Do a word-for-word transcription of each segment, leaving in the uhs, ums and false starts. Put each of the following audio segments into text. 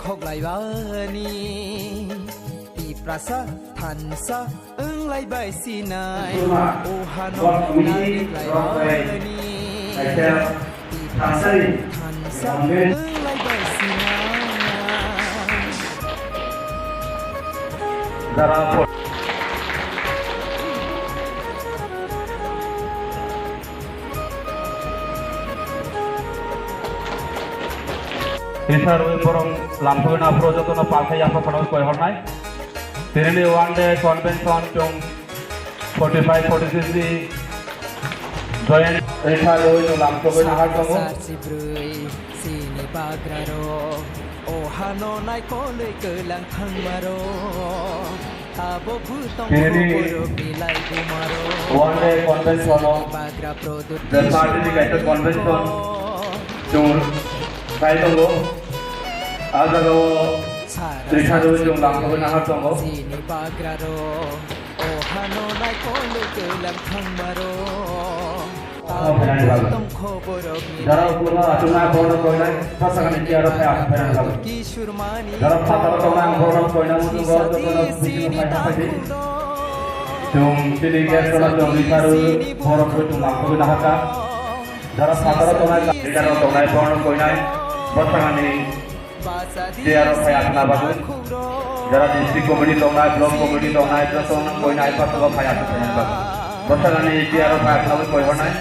Khoklaibani, Tiprasa thansa wnglaibai sinai, Suma, o hano Bor Committee, narwk laibani, Rokbai, Kaisa, Tiprasa Thansari, thansa Rongben, wnglaibai sinai. Dara Tisarwi borok lamsogwi naphuru jotono palthai yapha phano koi hornai. Tirini one day convention chwng forty five forty six ni join tisarwi no lamsogwi nahar tongo. Sini bagraro, o hano naikolwi kwlang thangmaro. Abo bwtong Tirini khoboro bilai bumaro. One day convention o Bagra product the party ni kaisa convention chwng khai tongo. A jaga o Sara Trikha Rwi chwng lamsogwi nahar tongo. Sini bagraro, o hano naikolwi kwlang thangmaro. Omo phainani bagwi. Jara ukuma achuknai borok koinai bwsakni tiyaro phai achuk phainani bagwi. Jara phataro tongnai ang borok koinai muchungo jotono bisingno phai haphai di. Chwng chini guest rok chwng ri pharu borok bo chwng mangkhogwi nahakha. Jara phataro tongnai, jara tongnai borok koinai bwsakni Tiyaro phai achukna bagwi. Jara district committee tongnai, block committee tongnai, jotono koinai pathoro phai achukna bagwi. Bwsakni tiyaro phai achukna bagwi koi hornai.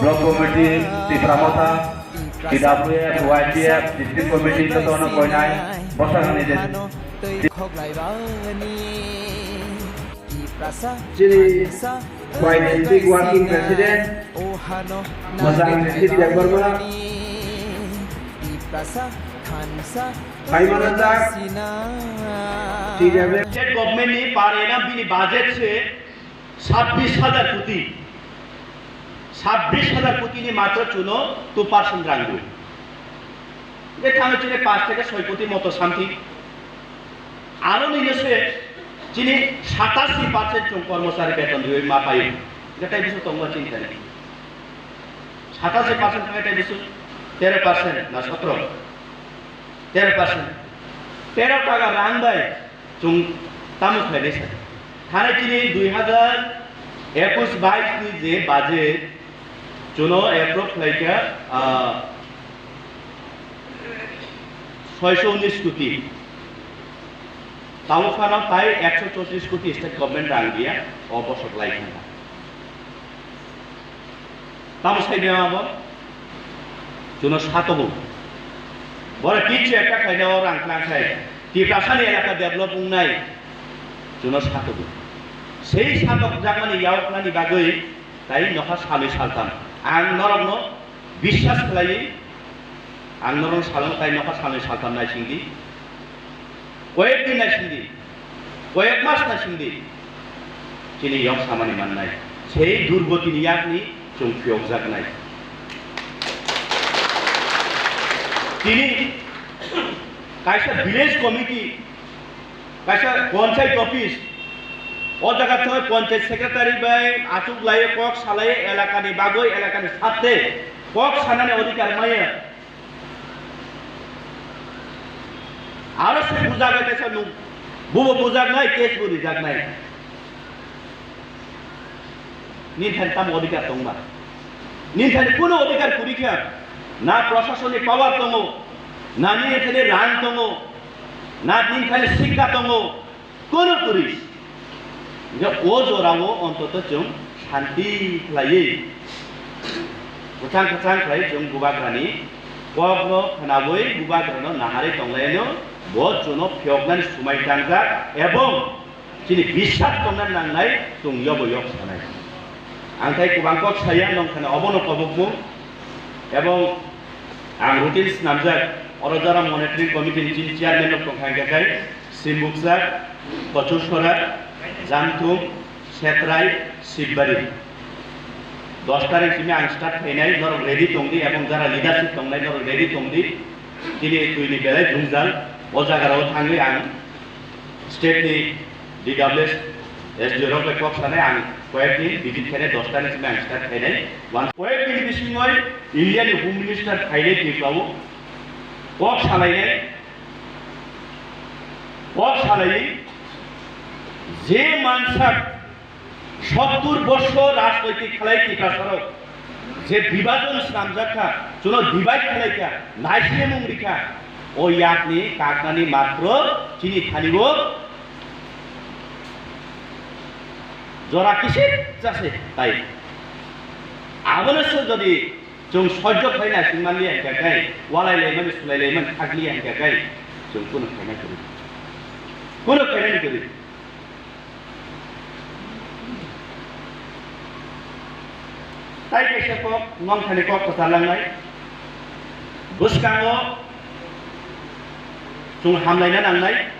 Block committee, Tipra Motha, T W F, Y T F, district committee jotono koinai. Bwsakni je Chini Y T P working president, Mojang Chief Debbarma, Paimana Jak, T W F. State government ni parena bini budget se sabbish hajar koti. Sabbish hajar koti ni matro chuno two percent rang rw. Hingke thangwi chini panch theke soi koti moto something. Aro nini se chini satashi percent chwng kormochari beton riwi ma paio. Hingke tai bisu tongma chini tani. Satashi percent thangwi tai bisu tero percent na sotro. Tero percent. Tero taka rang bai chwng tamo khlainai sa. Thani chini dui hazar ekush bais ni je budget chuno approve khlaikha, ah, soisho unis koti. Tamo phano tai ekso chotris koti state government rang diya, o bosok lai kha. Tamo sai de abo? Chuno satogo. Bora kichu ekta khaina o rang klang khai. Tiprasani elaka develop wngnai. Chuno satogo. Sei satok jakmani yaoknani bagwi tai nokha salwi saltam. Ang norokno biswas khlaiwi, ang norokno salong tai nokha salwi saltam naisingdi. Koyek din naisingdi. Koyek mas naisingdi. Chini yok samani mannai. Sei durgotini yakni chwng phiyokjaknai. Tini kaisa village committee, kaisa panchayat office, o jaga thoi panchayat secretary bai achuk lai kok salai elakani bagwi elakani sathe kok sanani odhikar maya. Aro se bujak bai kaisa nuk, bubo bujak nai, case bo rijak nai. Nini thani tamo odhikar tongba? Nini thani kuno odhikar kwrwi kha? Na prasasoni power tongo, na nini thani rang tongo, na nini thani sikka tongo, Kono kwrwi. Hingke o jorao ontoto chwng shanti khlaiwi, kwchang kwchang khlaiwi chwng bubagrani kokno khwnawi bubagrano naharwi tonglaino, bo chwngno phiyoknani swmai tangjak ebong chini biswas tongna nangnai chwng yobo yok sanai. Ang tai kwbang kok saya, nongkhano obono kobokmung ebong ang routine snamjak, oro jora monitoring committee ni chini chairman rok tongkha hingke kai, Simbukchak, Kochursora, Jamthum, Setrai, Sibari. Dos tarik simi ang start khainai, norok ready tongdi, ebong jara leadership tongnai, norok ready tongdi. Chini twini belai jwngjal, o jagarao thangwi ang state ni D W S, S D O rok bai kok sanai, ang koyek din visit khainai, dos tarik simi ang start khainai. One, koyek din bisingo India ni Home Minister phainai Tripura o, kok salainai. Kok salai, je mansak sottur borsor rajnoitik khlai Tiprasarok je bibhajon swnamjak kha, chuno divide khlai kha, naisimung rikha, o yakni kaknani matro chini thani o jora kisik jase tai. Abono se jodi chwng sojjo khlai naising manliya hingkha khe, walai laimani, sulai laimani khakliya hingkha khe, chwng kunu khaina kwrwi. Kunu khainani kwrwi. Tai kaisa kok, nongkhani kok kwchar langnai. Bwskango chwng hamlaina nangnai.